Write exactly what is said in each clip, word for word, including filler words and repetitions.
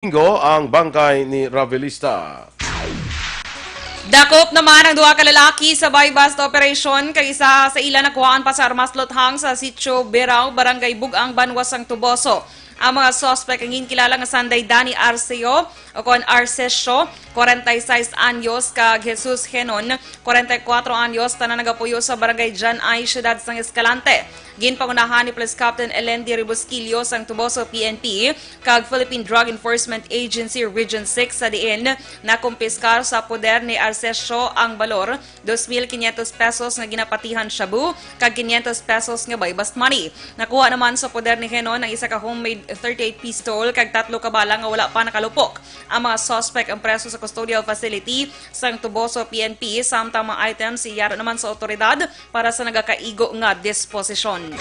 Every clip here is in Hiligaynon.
Domingo ang bangkay ni Ravelista. Dakop naman ang duha ka lalaki sa buy-bust operation, kag isa sa ila nakuhaan pa sa armas luthang sa Sitio Birao, Barangay Bug-ang, Banwa sang Toboso. Ang mga suspek ang ginkilala nga sanday Danny Arceo o kon Arcesio, kwarenta y seis anyos, kag Jesus Henon, kwarenta y kuwatro anyos, tanan nagapuyo sa Barangay Jan I, Siyudad sang Escalante. Ginpangunahan ni Police Captain Elendi Rebusquillo sang Toboso P N P kag Philippine Drug Enforcement Agency Region six, sa diin nakumpiskar sa poder ni Arcesio ang balor dos mil quinientos pesos nga ginapatihan shabu kag quinientos pesos nga buy-bust money. Nakuha naman sa poder ni Henon ang isa ka homemade thirty-eight pistol kag tatlo ka bala nga wala pa nakalupok. Ang mga suspek ang preso sa custodial facility sang Toboso P N P, samtang mga items iyara naman sa otoridad para sa nagakaigo nga disposisyon.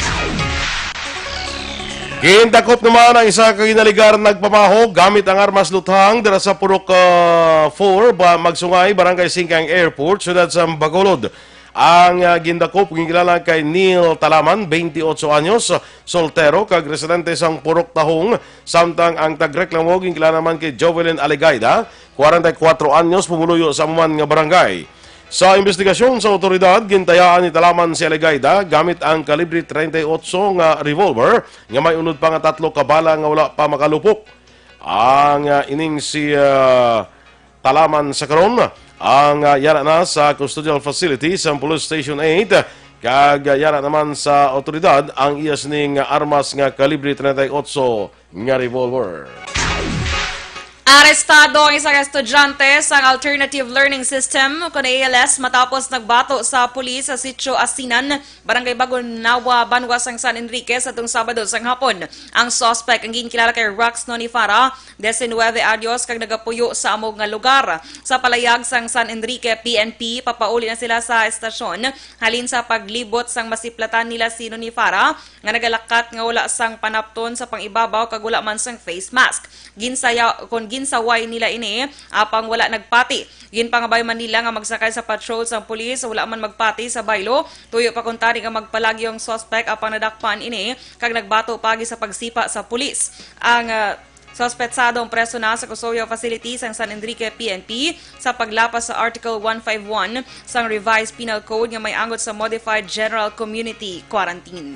Gindakop naman ang isa ka ginaligar nagpamaho gamit ang armas luthang dira sa Purok, ah, four, ba, Magsungay, Barangay Singkang Airport, siyudad sa Bacolod. Ang, ah, gindakop ginkilala kay Neil Talaman, twenty-eight anyos, soltero kag residente sang Purok Tahong, samtang ang tagreklamo ginkilala naman kay Jovelyn Aligaida, kwarenta y kuwatro anyos, pumuluyo sa amo man nga barangay. Sa imbestigasyon sa otoridad, gintayaan ni Talaman si Aligaida gamit ang kalibre treinta y ocho nga revolver nga may unod pa nga tatlo ka bala nga wala pa makalupok. Ang, ah, ining si, ah, Talaman sa karon, ang, ah, yara na sa custodial facility sa Police Station eight, kag, ah, yara naman sa otoridad ang iya sining armas nga kalibre treinta y ocho nga revolver. Arestado ang isa ka estudyante sang Alternative Learning System, kon A L S, matapos nagbato sa pulis sa Sitio Asinan, Barangay Bagunawa, Banwa sang San Enrique, sa tung Sabado sang hapon. Ang suspect ang ginkilala kay Rox Nonifara, diecinuebe anyos, kag nagapuyo sa amo nga lugar. Sa palayag sang San Enrique P N P, papauli na sila sa estasyon halin sa paglibot sang masiplatan nila si Nonifara, nga nagalakat nga wala sang panapton sa pangibabaw kag wala man sang face mask. Ginsaya-, kon ginsaway nila ini, apang wala nagpati. Ginpangabay man nila nga magsakay sa patrol sang pulis, wala man magpati sa baylo. Tuyo pa kuntani nga magpalagyo ang suspek, apang nadakpan ini kag nagbato pagi sa pagsipa sa pulis. Ang, ah, suspetsado ang preso na sa custodial facility sang San Enrique P N P sa paglapas sa Article one five one sang Revised Penal Code nga may anggot sa Modified General Community Quarantine.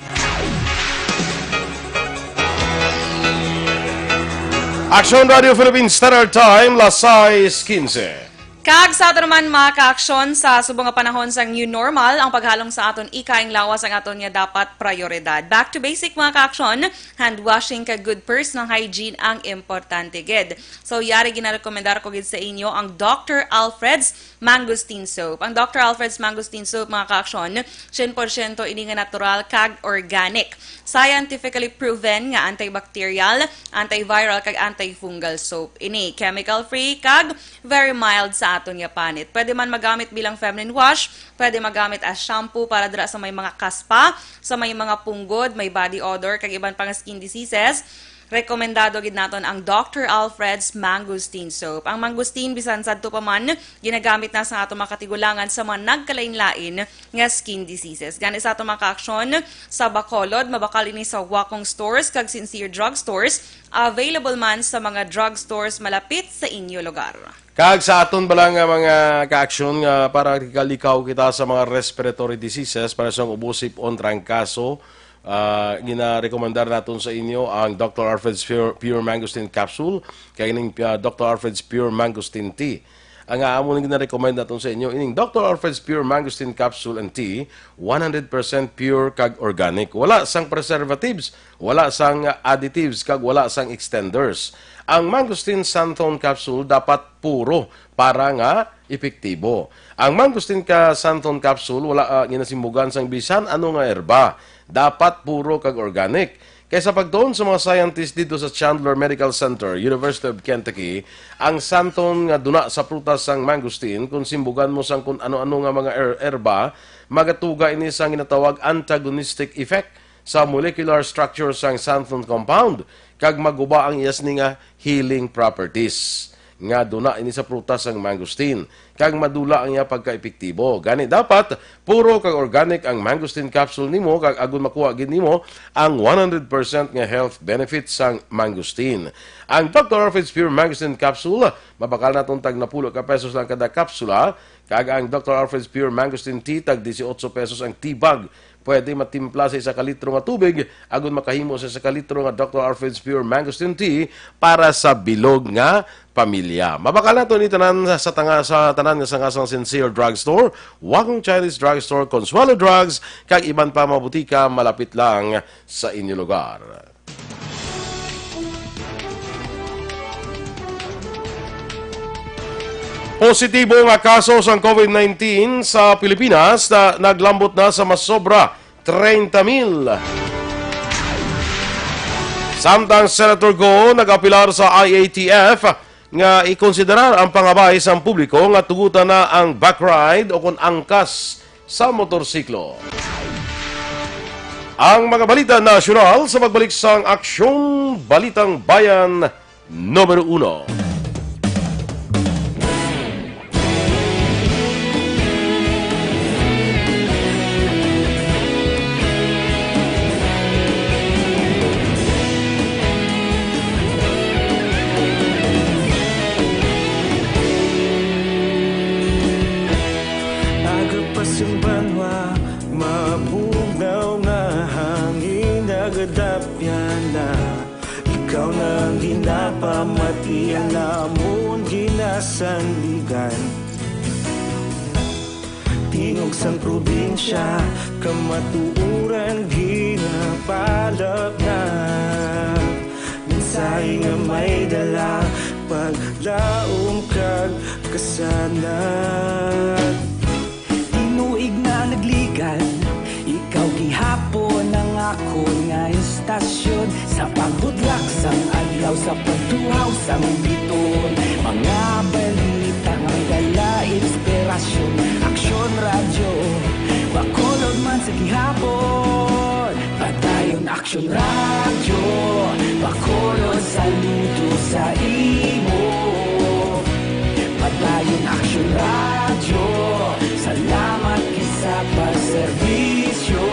Aksyon Radio Philippines Standard Time, las sais quince. Kag sa ato naman, mga kaaksyon, sa subong nga panahon sang new normal, ang paghalong sa aton ikaayong lawas ang aton nga dapat prioridad. Back to basic, mga kaaksyon, hand washing kag good personal hygiene ang importante gid. So, yari ginarekomendar ko gid sa inyo ang Doctor Alfred's Mangosteen Soap. Ang Doctor Alfred's Mangosteen Soap, mga kaaksyon, cien por ciento ini nga natural kag organic. Scientifically proven nga antibacterial, antiviral, kag antifungal soap ini. Chemical-free kag very mild sa aton nga panit. Pwede man magamit bilang feminine wash, pwede magamit as shampoo para dira sa may mga kaspa, sa may mga punggod, may body odor, kag iban pa nga skin diseases. Rekomendado gid naton ang Doctor Alfred's Mangosteen Soap. Ang mangosteen, bisan sadto pa man, ginagamit na sa aton mga katigulangan sa mga nagkalain-lain nga skin diseases. Gani sa aton mga kaaksyon, sa Bacolod, mabakal ini sa Wacong Stores kag Sincere Drug Stores. Available man sa mga drug stores malapit sa inyo lugar. Kag sa aton bala nga mga kaaksyon nga para kalikaw kita sa mga respiratory diseases, para sa ubo, sipon, trangkaso, ah, ginarekomendar naton sa inyo ang Doctor Alfred's Pure, Pure Mangosteen Capsule, kag ining, ah, Doctor Alfred's Pure Mangosteen Tea. Ang amo ning ginarecommend naton sa inyo, ining Doctor Alfred's Pure Mangosteen Capsule and Tea, one hundred percent pure kag organic. Wala sang preservatives, wala sang additives, kag wala sang extenders. Ang mangosteen Santhon Capsule dapat puro para nga epektibo. Ang mangosteen ka Santhon Capsule wala, ah, ginasimbugan sang bisan ano nga herba. Dapat puro kag organic. Kay sa pagtuon sa mga scientist dito sa Chandler Medical Center, University of Kentucky, ang Santhon nga duna sa prutas sang mangosteen, kung simbugan mo sang kung ano-ano nga mga er-, herba, magatuga ini sang ginatawag antagonistic effect sa molecular structure sang Santhon compound, kag maguba ang iya sini nga healing properties. nga duna ini sa prutas sang mangosteen, kag madula ang iya pagkaepektibo. Gani dapat puro kag organic ang mangosteen capsule nimo, kag agon makuha gid nimo ang one hundred percent nga health benefits sang mangosteen. Ang Doctor Alfred's Pure Mangosteen Capsule, mabakal naton tag napulo ka pesos lang kada kapsula, kag ang Doctor Alfred's Pure Mangosteen Tea, tag dieciocho pesos ang tea bag. Pwede matimpla sa isa ka litro nga tubig, agon makahimo sa isa ka litro nga Doctor Alfred's Pure Mangosteen Tea para sa bilog nga pamilya. Mabakal nato ni tanan sa tanga, sa tanan nga sanga sang Sincere Drugstore, Wang Chinese Drugstore, Consuelo Drugs, kag iban pa mga butika malapit lang sa inyo lugar. Positibo nga kaso sang COVID nineteen sa Pilipinas na naglambot na sa masobra treinta mil. Samtang Senator Go nag-apelar sa I A T F nga ikonsiderar ang pangabay sang publiko nga tugutan na ang backride o kon angkas sa motorsiklo. Ang mga balita nasyonal sa pagbalik sang Aksyon Balitang Bayan numero uno. Agapas ang banwa, mabugnaw nga hangin, nagadapyan na. Ikaw na ang ginapamati, ang amon ginasandigan. Tingog sang probinsya, kamatuoran ginapalapnap. Mensahe nga may dala, paglaom kag kasanag. Tinuig na nagligad, ikaw gihapon ang akon nga estasyon. Sa pagbutlak sang adlaw, sa pagtuhaw sang bituon, mga balita nga may dala inspirasyon. Aksyon Radyo, Bacolod man sa gihapon. Padayon Aksyon Radyo, Bacolod, saludo sa imo. Padayon Aksyon Radyo, salamat gid sa pagserbisyo.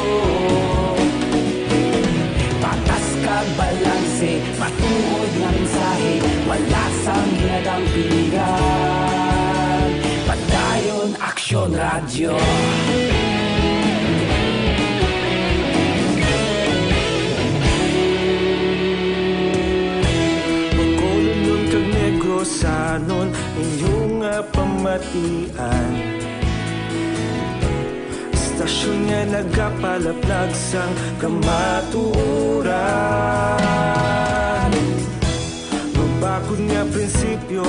Patas kag balanse, matuod nga mensahe, wala sang ginadampigan. Padayon Aksyon Radyo. Bacolod kag Negrosanon, inyo nga pamatian. Estasyon nga nagapalaplag sang kamatuoran. Mabakod nga prinsipyo,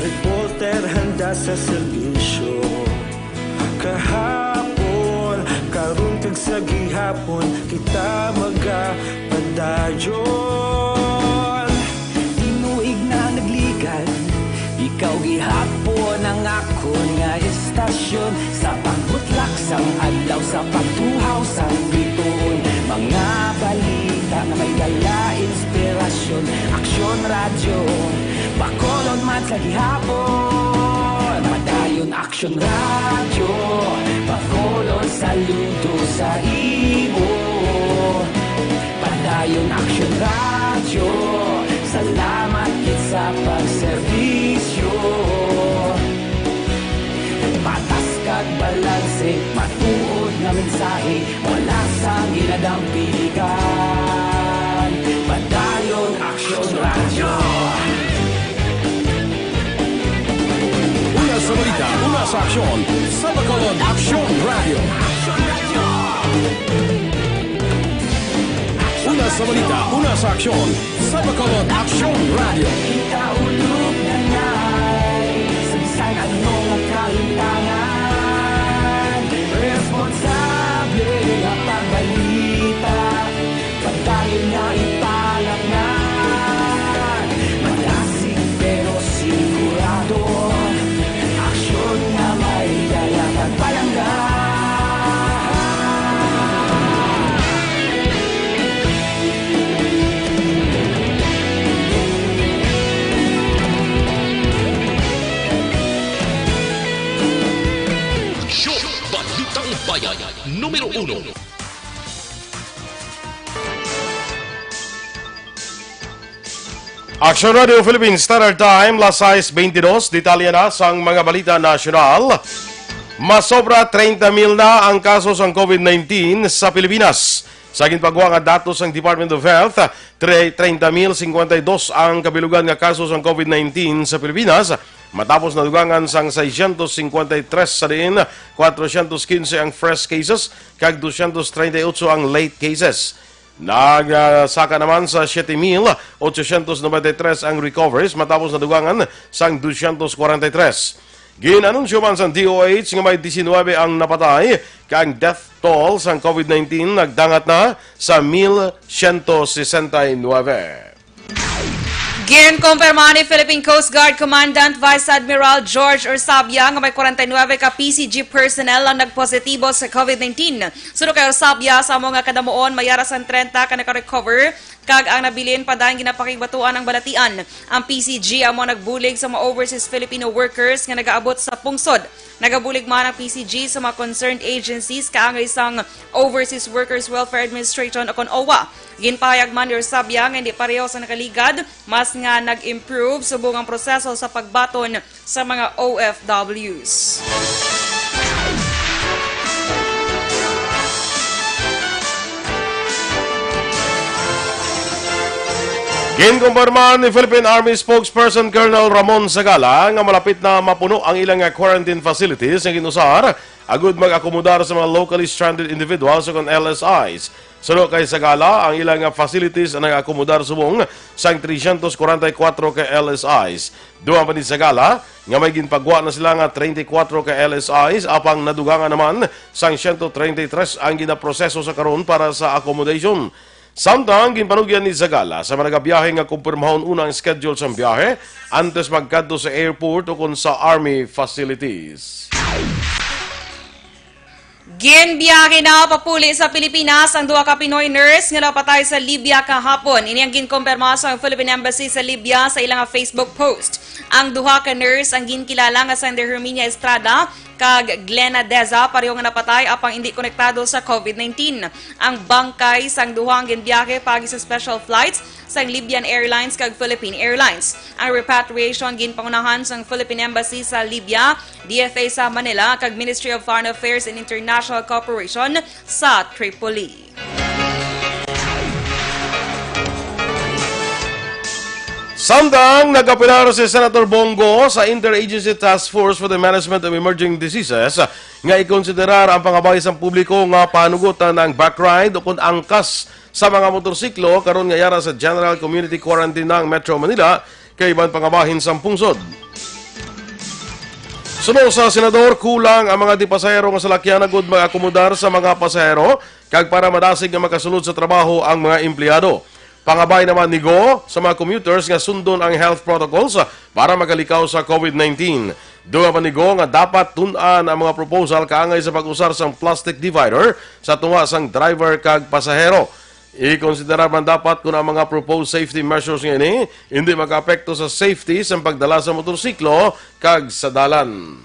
reporter handa sa serbisyo. Kahapon, karon kag sa gihapon, kita magapadayon. Tinuig na nagligad, ikaw gihapon ang akon nga estasyon. Sa pagbutlak sang adlaw, sa pagtuhaw sang bituon, mga balita nga may dala inspirasyon. Aksyon Radyo, Bacolod man sa gihapon. Padayon Aksyon Radyo, Bacolod, saludo sa imo. Padayon Aksyon Radyo, salamat gid sa pagserbisyo. Patas kag balanse, matuod nga mensahe, wala sang ginadampigan. Padayon Aksyon Radyo. Una sa balita, una sa aksyon, sa Bacolod Aksyon Radyo. Una sa balita, una sa aksyon, sa Bacolod Aksyon Radyo. Kita ulog na ngay, sa bisan ano nga kahitangan, responsable nga pagbalita. Padayon nga ipalapngan, madasig pero sigurado, aksyon nga may dala kag palangga. Bayan numero uno. Action Radio Philippines Standard Time, las sais beintidos. Detalye na sang mga balita nasyonal. Masobra treinta mil na ang kaso sang COVID nineteen sa Pilipinas. Sa ginpagwa nga datos sang Department of Health, tre-, treinta mil cincuenta y dos ang kabilugan nga kaso sang COVID nineteen sa Pilipinas, matapos nadugangan sang seiscientos cincuenta y tres, sa diin cuatrocientos quince ang fresh cases kag doscientos treinta y ocho ang late cases. Nagsaka naman sa siete mil ochocientos noventa y tres ang recoveries, matapos nadugangan sang doscientos cuarenta y tres. Gin-anunsyo man sang D O H nga may diecinuebe ang napatay, kag ang death toll sang COVID nineteen nagdangat na sa mil siyento sesenta y nuebe. Ginkumpirma ni Philippine Coast Guard Commandant Vice Admiral George Orsabia nga may kwarenta y nuebe ka P C G personnel ang nagpositibo sa COVID nineteen. Suno kay Orsabia, sa amo nga kadamuon, may ara sang treinta ka naka-recover, kag ang nabilin pa dayon ginapakigbatuan ang balatian. Ang P C G amo nagbulig sa mga overseas Filipino workers nga nagaabot sa pungsod. Nagabulig man ang P C G sa mga concerned agencies kaangay sang Overseas Workers Welfare Administration o kon OWWA. Ginpahayag man ni Orsabia nga hindi pareho sa nakaligad, mas nga nag-improve subong ang proseso sa pagbaton sa mga O F Ws. Ginkumpirma ni Philippine Army spokesperson Colonel Ramon Sagala nga malapit na mapuno ang ilang nga quarantine facilities nga gin-usar agud mag-akomodar sa mga locally stranded individuals o kon L S Is. Suno kay Sagala, ang ilang nga facilities ang nag-akomodar subong sang trescientos cuarenta y cuatro ka L S Is. Dugang pa ni Sagala nga may ginpagwa na sila nga treinta y cuatro ka L S Is, apang nadugangan naman sang siyento treinta y tres ang ginaproseso sa karon para sa accommodation. Samtang ginpanugyan ni Sagala sa mga nagabiyahe nga kumpirmahon una ang schedule sang biyahe antes magkadto sa airport o kon sa army facilities. Ginbiyahe na papuli sa Pilipinas ang duha ka Pinoy nurse nga napatay sa Libya kahapon. Ini ang ginkumpirma sang Philippine Embassy sa Libya sa ilang Facebook post. Ang duha ka nurse ang ginkilala nga sang Herminia Estrada kag Glena Deza, pareho nga napatay apang indi konektado sa COVID nineteen. Ang bangkay sang duha ang ginbiyahe paagi sa special flights sang Libyan Airlines kag Philippine Airlines. Ang repatriation ginpangunahan sang Philippine Embassy sa Libya, D F A sa Manila, kag Ministry of Foreign Affairs and International Cooperation sa Tripoli. Samtang nagapilar si Senator Bong Go sa Interagency Task Force for the Management of Emerging Diseases nga ikonsiderar ang pangabay sang publiko nga panugotan ang bike ride o kon angkas sa mga motorsiklo karon nga yara sa General Community Quarantine na ang Metro Manila kag iban pa nga bahin sang pungsod. Suno sa senador, kulang ang mga di-pasahero nga salakyan agud mag-akomodar sa mga pasahero kag para madasig nga makasulod sa trabaho ang mga empleyado. Pangabay naman ni Go sa mga commuters nga sundon ang health protocols para makalikaw sa COVID nineteen. Dugang pa ni Go nga dapat tun-an ang mga proposal kaangay sa pag-usar sang plastic divider sa tunga sang driver kag pasahero. Ikonsiderar man dapat kon ang mga proposed safety measures nga ini hindi makaapekto sa safety sang pagdala sa motorsiklo kag sa dalan.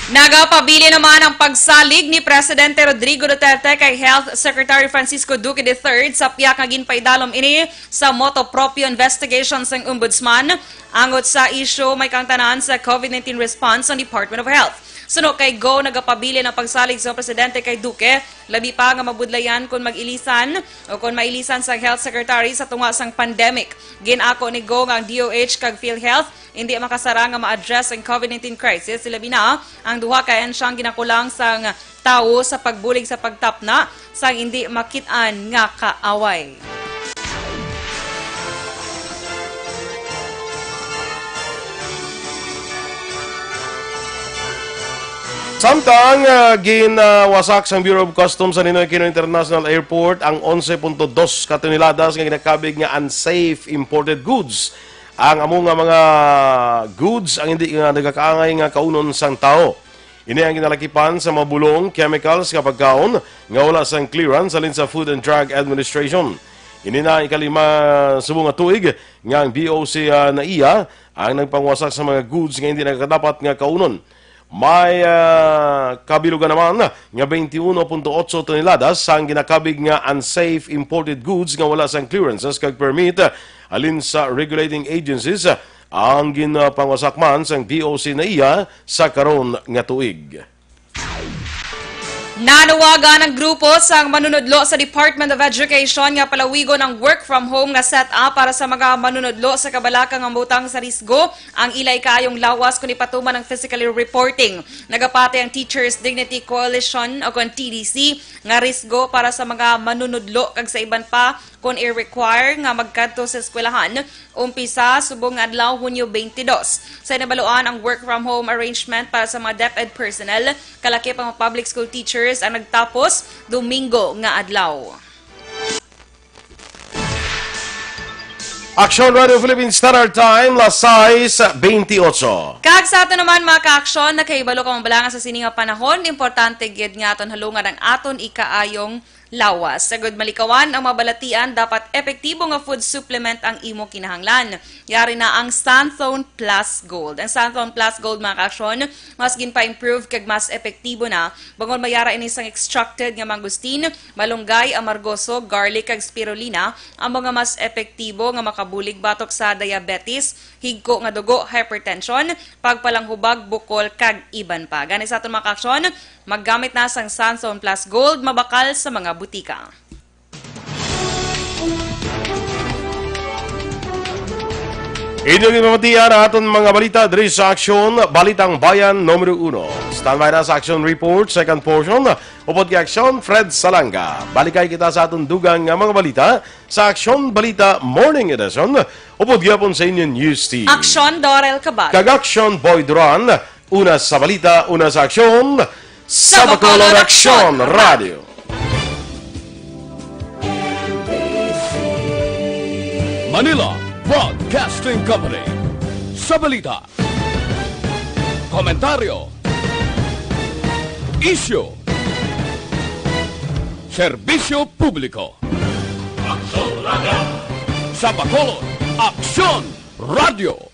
Nagapabilin naman ang pagsalig ni Presidente Rodrigo Duterte kay Health Secretary Francisco Duque the third sa pihak nga ginpaidalom ini sa motu proprio investigation sang Ombudsman angot sa isyu may kaangtanan sa COVID nineteen response sang Department of Health. Suno kay Go, nagapabilin ang pagsalig sa Presidente kay Duque, labi pa nga mabudlayan kon mag-ilisan o kon mailisan sang Health Secretary sa tunga sang pandemic. Gin-ako ni Go nga ang D O H kag PhilHealth hindi makasara nga ma-address ang COVID nineteen crisis, labi na ang duha ka ahensya nga ginakulang sang tawo sa pagbulig sa pagtapna sang hindi makit-an nga kaaway. Samtang, ah, ginwasak sang Bureau of Customs sa Ninoy Aquino International Airport ang onse punto dos ka toneladas nga ginakabig nga unsafe imported goods. Ang amo nga mga goods ang hindi nga nagakaangay nga kaunon sang tawo. Ini ang ginalakipan sa mga bulong, chemicals nga pagkaon nga wala sang clearance halin sa Food and Drug Administration. Ini na ikalima subong nga tuig nga ang D O C, ah, na iya ang nagpangwasak sa mga goods nga hindi nagakadapat nga kaunon. May, ah, kabilugan naman nga twenty-one point eight toneladas ang ginakabig nga unsafe imported goods nga wala sang clearances kag permit, ah, halin sa regulating agencies, ah, ang ginapangwasak man sang D O C NAIA sa karon nga tuig. Nanawagan ang grupo sang manunudlo sa Department of Education nga palawigon ang work from home nga setup para sa mga manunudlo sa kabalaka nga mabutang sa risgo ang ila kaayong lawas kon ipatuman ang physically reporting. Nagapati ang Teachers Dignity Coalition o kon T D C nga risgo para sa mga manunudlo kag sa iban pa kon i-require nga magkadto sa eskwelahan. Umpisa subong nga adlaw, Hunyo twenty-two. Sa nabaluan, ang work from home arrangement para sa mga DepEd personnel, kalakip ang mga public school teachers, ang nagtapos Domingo nga adlaw. Aksyon Radio Philippine Standard Time, las sais twenty-ocho. Kag sa ato naman, mga kaaksyon, nakahibalo ka man bala nga sa sini nga panahon, importante gid nga aton halungan ang aton ikaayong lawas. Sagud malikawan ang mabalatian, dapat epektibo nga food supplement ang imo kinahanglan. Yari na ang Santhone Plus Gold. Ang Santhone Plus Gold, mga kaaksyon, mas ginpa-improve kag mas epektibo na, bangod mayara ini sang extracted nga mangosteen, malunggay, amargoso, garlic, kag spirulina, amo nga mas epektibo nga makabulig batok sa diabetes, higko nga dugo, hypertension, pagpalanghubag, bukol, kag iban pa. Gani sa aton, mga kaaksyon, maggamit na sang Santhone Plus Gold, mabakal sa mga butika. Inyo ginpamatian ang aton mga balita diri sa Aksyon, Balitang Bayan numero uno. Standby na sa Aksyon Report, second portion, upod kay Aksyon Fred Salanga. Balikay kita sa aton dugang nga mga balita sa Aksyon Balita Morning Edition, upod gyapon sa inyo News Team. Aksyon Dorel Cabal. Kag Aksyon Boy Duran. Una sa balita, una sa aksyon, sa Bacolod Aksyon Radio. Manila Broadcasting Company. Sa balita, komentaryo, isyu, serbisyo publiko. Aksyon Radio. Sa Bacolod, Aksyon Radio.